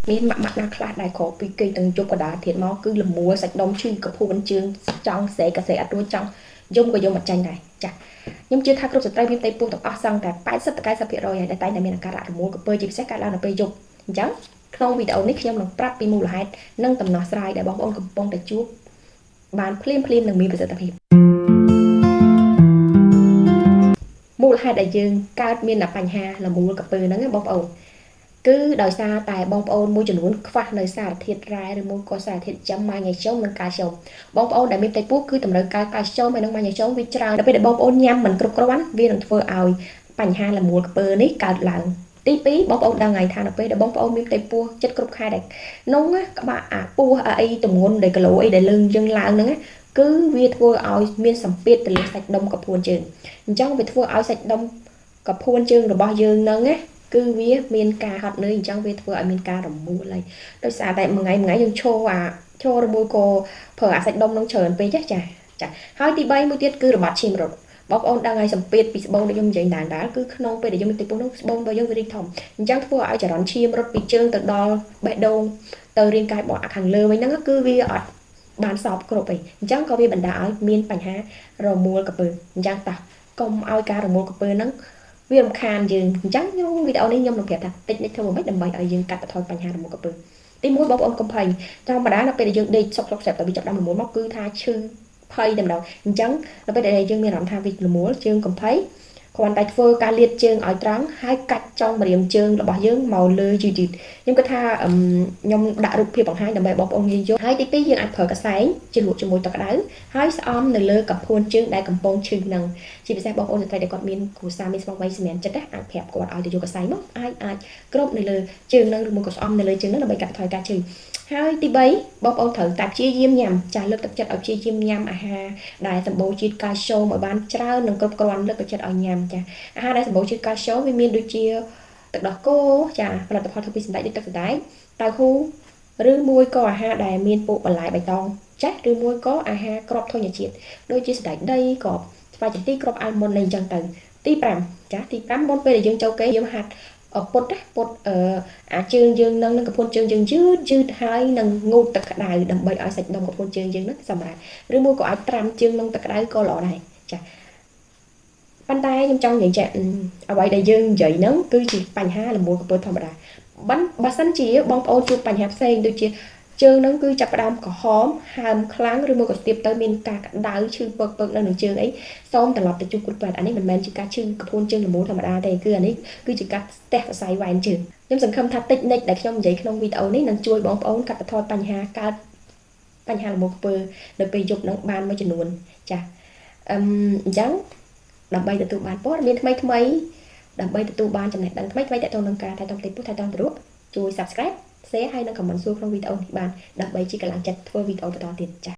មានម៉ាក់ម៉ាក់ណាខ្លះដែលក្រោកពីគេងទាំងយប់កណ្ដាលធាតមកគឺលមួលសាច់ដុំឈឺកភួនជើងចង់ស្រែកក៏ស្រែកអត់រួចចង់យំក៏យំអត់ចាញ់ដែរចាខ្ញុំជឿថាគ្រប់ស្ត្រីមានផ្ទៃពោះទាំងអស់សឹងតែ80ទៅ90%ហើយដែលតែងតែមានអាការៈរមួលក្រពើជាពិសេសកើតឡើងនៅពេលយប់អញ្ចឹងក្នុងវីដេអូនេះខ្ញុំនឹងប្រាប់ពីមូលហេតុនិងដំណោះស្រាយដែលបងប្អូនកំពុងតែជួបបានភ្លាមៗនិងមានប្រសិទ្ធភាពមូលហេតុដែលយើងកើតមានបញ្ហាលមួលក្រពើហ្នឹងណាបងប្អូនគឺដោយសារតែបងប្អូនមួយចំនួនខ្វះនៅសារធាតុរ៉ែឬមួយក៏សារធាតុចិញ្ចឹមម៉ាញ៉េស្យូមនិងកាល់ស្យូមបងប្អូនដែលមានផ្ទៃពោះគឺតម្រូវការកាល់ស្យូមហើយនិងម៉ាញ៉េស្យូមវាច្រើនដល់ពេលដែលបងប្អូនញ៉ាំមិនគ្រប់គ្រាន់វានឹងធ្វើឲ្យបញ្ហាលមួលក្រពើនេះកើតឡើងទី2បងប្អូនដឹងហើយថានៅពេលដែលបងប្អូនមានផ្ទៃពោះចិត្តគ្រប់ខែដែរនោះក្បាលអាពោះអីទម្ងន់ដែលគីឡូអីដែលលើងយើងឡើងហ្នឹងគឺវាធ្វើឲ្យមានសម្ពាធទៅលើសាច់ដុំកពួនជើងអញ្ចឹងវាធ្វើឲ្យសាច់ដុំកពួនជើងរបស់យើងហ្នឹងណាគឺវាមានការហត់នឿយអញ្ចឹងវាធ្វើឲ្យមានការរមួលហើយដោយសារតែមួយថ្ងៃមួយថ្ងៃយើងឈរអាឈរឬមួយក៏ប្រើអាសាច់ដុំនឹងច្រើនពេកចាចាហើយទី3មួយទៀតគឺរបត់ឈាមរត់បងប្អូនដឹងហើយសម្ពាធពីស្បូនដូចខ្ញុំនិយាយដែរគឺក្នុងពេលដែលយើងមានទីពោះនោះស្បូនរបស់យើងវារីកធំអញ្ចឹងធ្វើឲ្យចរន្តឈាមរត់ពីជើងទៅដល់បេះដូងទៅរាងកាយរបស់ខាងលើវិញហ្នឹងគឺវាអត់បានសពគ្រប់អីអញ្ចឹងក៏វាបណ្ដាលឲ្យមានបញ្ហារមួលក្រពើអញ្ចឹងតោះកុំឲ្យការរមួលក្រពើហ្នឹងវារំខានយើងអញ្ចឹងក្នុងវីដេអូនេះខ្ញុំនឹងប្រាប់ថាតិចនិចធ្វើម៉េចដើម្បីឲ្យយើងកាត់បន្ថយបញ្ហារមួលក្រពើទី1បងប្អូនកុំភ័យធម្មតានៅពេលដែលយើងដេកសុកសុកស្រាប់តែវាចាប់ដើមរមួលមកគឺថាឈឺភ័យតែម្ដងអញ្ចឹងនៅពេលដែលយើងមានអារម្មណ៍ថាវារមួលជើងកុំភ័យគ្រាន់តែធ្វើការលាតជើងឲ្យត្រង់ហើយកាច់ចុងម្រាមជើងរបស់យើងមកលើយឺតយឺតខ្ញុំគិតថាខ្ញុំដាក់រូបភាពបង្ហាញដើម្បីបងប្អូនងាយយល់ហើយទី2យើងអាចប្រើកសែងជ្រលក់ជាមួយទឹកក្តៅហើយស្អំនៅលើកំភួនជើងដែលកំពុងឈឺនឹងជាពិសេសបងប្អូនស្ត្រីដែលគាត់មានគ្រួសារមានស្មោះវ័យសម្រាប់ចិត្តណាអាចប្រាប់គាត់ឲ្យទៅយកកសែងមកអាចអាចគ្របនៅលើជើងនឹងឬមួយក៏ស្អំនៅលើជើងនឹងដើម្បីកាត់បន្ថយការឈឺហើយទី3បងប្អូនត្រូវតែព្យាយាមញ៉ាំចាស់លើកទឹកចិត្តឲ្យព្យាយាមញ៉ាំអាហារដែលសម្បូរជាតិកាល់ស្យូមឲ្យបានច្រើននិងគ្រប់គ្រាន់លើកទឹកចិត្តឲ្យញ៉ាំចាអាហារដែលសម្បូរជាតិកាល់ស្យូមវាមានដូចជាទឹកដោះគោចាផលិតផលធ្វើពីសណ្តែកដូចទឹកសណ្តែកតៅហ៊ូឬមួយក៏អាហារដែលមានពួកបន្លែបៃតងចាស់ឬមួយក៏អាហារគ្រាប់ធញ្ញជាតិដូចជាសណ្តែកដីគ្រាប់ស្វាយចន្ទីគ្រាប់អាល់មុនអីចឹងទៅទី5ចាទី5មុនពេលដែលយើងចូលគេយើងហាត់ពុតណាពុតអាជើងយើងនឹងនឹងកពួនជើងយើងយឺតយឺតហើយនឹងងូតទឹកក្តៅដើម្បីឲ្យសាច់ដុំកពួនជើងយើងនឹងសម្រាប់ឬមួយក៏អាចត្រាំជើងនឹងទឹកក្តៅក៏ល្អដែរចាប៉ុន្តែខ្ញុំចង់និយាយចាអ្វីដែលយើងនិយាយហ្នឹងគឺជាបញ្ហាលមួលកពើធម្មតាបើសិនជាបងប្អូនជួបបញ្ហាផ្សេងដូចជាជើងហ្នឹងគឺចាប់ផ្ដើមក្រហមហើមខ្លាំងឬមួយក៏ស្ទាបទៅមានការក្តៅឈឺពើកពើកនៅនឹងជើងអីសូមត្រឡប់ទៅជួបគ្រូពេទ្យអានេះមិនមែនជាការឈឺកពួនជើងលមួលធម្មតាទេគឺអានេះគឺជាការស្ទះសរសៃវ៉ែនជើងខ្ញុំសង្ឃឹមថាតិចនិចដែលខ្ញុំនិយាយក្នុងវីដេអូនេះនឹងជួយបងប្អូនកាត់បន្ថយបញ្ហាកើតបញ្ហាលមួលក្រពើនៅពេលយប់នឹងបានមួយចំនួនចាអញ្ចឹងដើម្បីទទួលបានព័ត៌មានថ្មីថ្មីដើម្បីទទួលបានចំណេះដឹងថ្មីថ្មីទាក់ទងនឹងការថែទាំផ្ទៃពោះថែទាំទារកជួយ Subscribe share ហើយនិង comment សួរក្នុងវីដេអូនេះបានដើម្បីជាកម្លាំងចិត្តធ្វើវីដេអូបន្តទៀតចា៎។